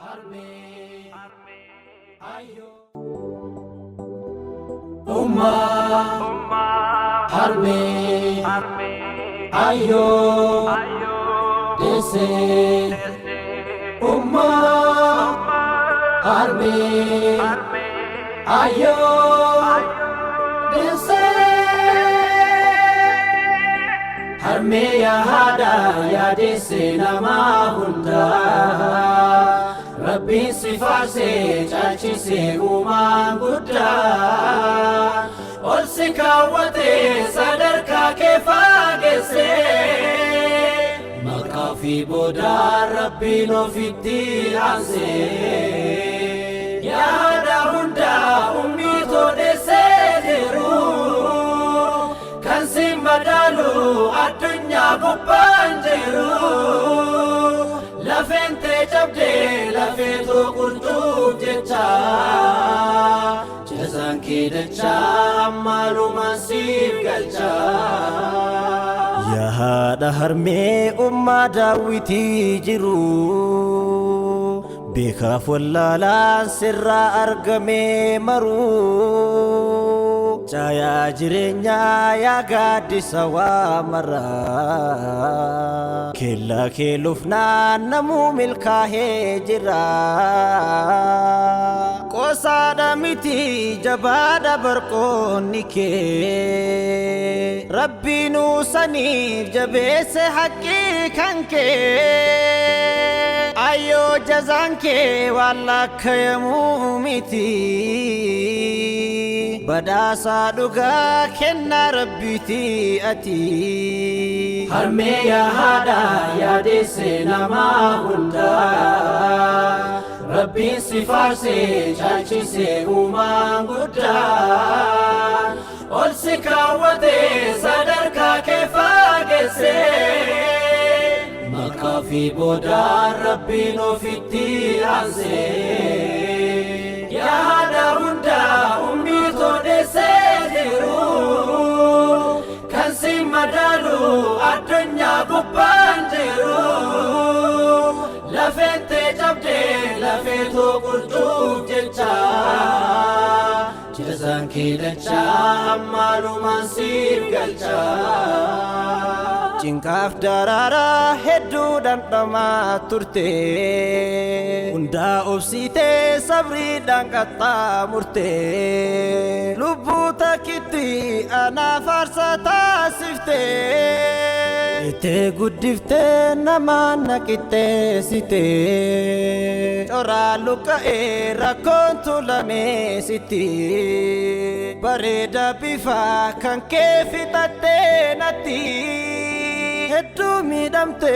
Harmee ayyoo. Ummaa harmee ayyoo deessee. Ummaa harmee ayyoo deessee. Harmee yaa haadha yaa deesse nama hundaa. Rabbiin si faarsee caalchisee uumaan guddaa. Ol si kaawwatee sadarkaa kee faageessee. Maqaa fi boodaan Rabbiin ofitti aansee. Yaada hundaa ummii toodhessee jiru. Kan si madaalu addunyaa gubbaan jiru. Lafeen tee cabdee lafee too qurcuuf jecha. Jazaan kee dachaa ammaalumaan siif galcha. Yaa haadha harmee ummaa daawwitii jiru, beekaaf wallaalaan sirraa argamee maru, caayaa jireenyaa yaa gaaddisa waa maraa, kellaa kee lufnaan namuu milkaahee jira. Qoosaadha miti, jabaadha barqoonni kee, Rabbiinuu saniif jabeesse haqqii kan kee. Ayyoo, jazaan kee waan lakkaa'amuu miti, badhaasaa dhugaa kennaa Rabbiiti ati. Harmee yaa haadha yaa deesse nama hundaa. Rabbiin si faarsee caalchisee uumaan guddaa. Ol si kaawwatee sadarkaa kee faageessee. Maqaa fi boodaan Rabbiin ofitti aansee. Yaada hundaa ummii toodhessee jiru. Kan si madaalu addunyaa gubbaan jiru. Lafeen tee cabdee lafee too qurcuuf jecha. Jazaan kee dachaa ammaalumaan siif galcha. Cinqaaf daraaraa hedduu dhandhamaa turte, hundaa obsiitee sabriidhaan qaxxaamurte, lubbuu takkitti anaaf aarsaa taasifte, ittee guddiftee namaan na qixxeessite, coraa luqqa'ee rakkoon tuulamee sitti, bareeda bifa kan kee fixattee natti, hedduu miidhamte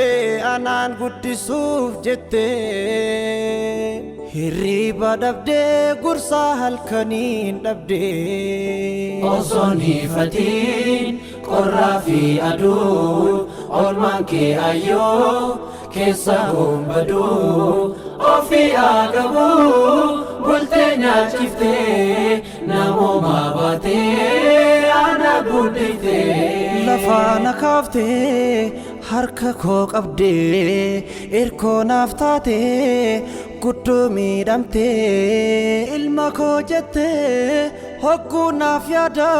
anaan guddisuuf jette, hirriiba dhabdee gursaa halkaniin dhabdee. Osoon hiifatiin qorraa fi aduu, oolmaan kee ayyoo keessa gombaduu, ofii agabuu bultee nyaachiftee, namooma baatee ana guddiftee. Lafaa na kaaftee harka koo qabdee, irkoo naaf taatee, guddoo miidhamtee ilma koo jettee, hogguu naaf yaada,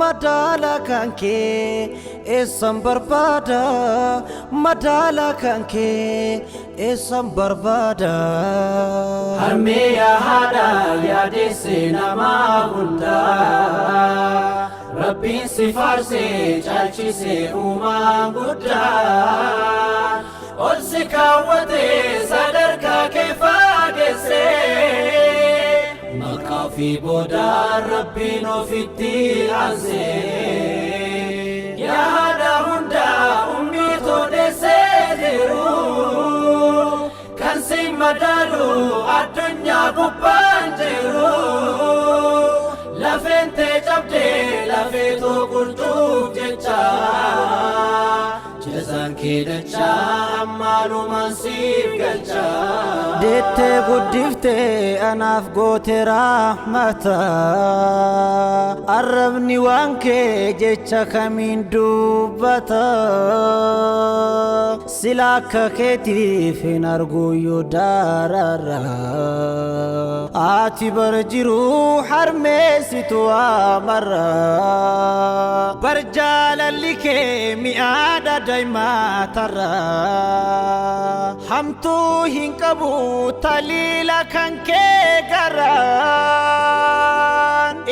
madaala kan kee eessan barbaada, madaala kan kee eessan barbaada. Harmee yaa haadha yaa deesse nama hundaa. Rabbiin si faarsee caalchisee uumaan guddaa. Ol si kaawwatee sadarkaa kee faageessee. Maqaa fi boodaan Rabbiin ofitti aansee. Yaada hundaa ummii toodhessee jiru. Kan si madaalu addunyaa gubbaan jiru. Lafeen tee cabdee lafee too qurcuuf jecha. Jazaan kee dachaa ammaalumaan siif galcha. Deettee guddiftee anaaf goote rahmata. Arrabni waan kee jecha kamiin dubbata? Sila akka keetiif hin arguuyyuu daararra. Ati bara jiruu harmeessitu waamarra. Bar jaalalli kee mi'aadha daa'imaatarra. Hamtuu hin qabu taliila kan kee garaan.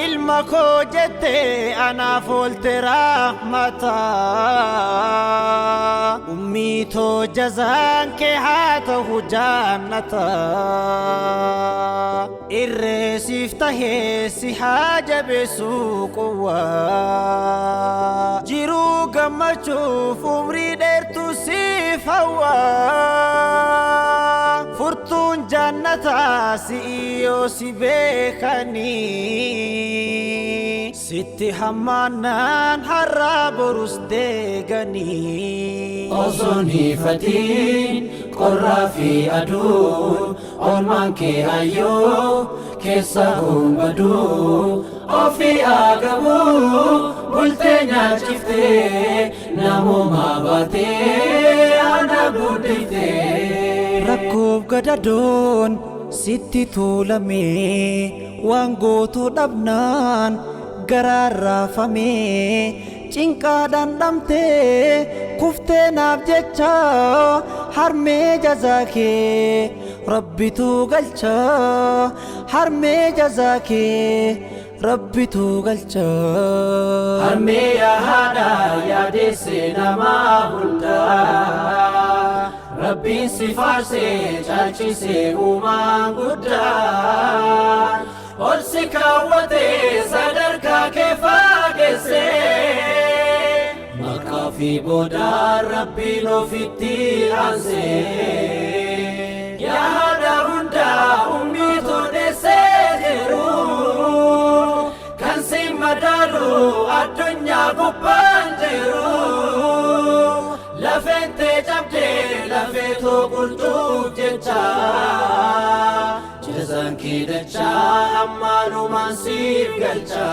Ilma koo jettee anaaf oolte rahmata. Ummii too jazaan kee haa ta'u jaannata. Irree siif tahee si haa jabeessu quwwaa. Jiruu gammachuuf umrii dheertuu siif hawwaa. Furtuun jannataa si'i yoo si beekanii. Sitti hammaannaan har'aa borus deeganii. Osoon hiifatiin qorraa fi aduun, oolmaan kee hayyoo keessa gombaduu, ofii agabuu bultee nyaachiftee, namoomaa baatee ana guddiftee. Rakkoof gadadoon sitti tuulamee, waan gootuu dhabnaan garaan raafamee, cinqaadhaan dhamtee kuftee naaf jecha, harmee jazaa kee rabbitu galcha. Harmee jazaa kee rabbitu galcha. Harmee yaa haadha yaadeesse namaa hundaa, Rabbiin si faarsee caalchisee uumaan guddaa, ol si kaawwatee sadarkaa kee faageessee, maqaa fi boodaan Rabbiin ofitti aansee. Yaa haadha hundaa ummiitu deessee jiru, kan si madaalu addunyaa gubbaan jiru. Lafeen tee cabdee lafee too qulquuf jecha, jazaan kee dachaa ammaanumaan siif galcha.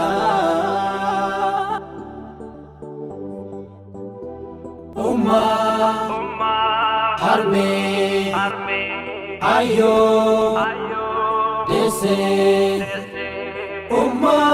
Ummaa, harmee, ayyoo, deessee, ummaa.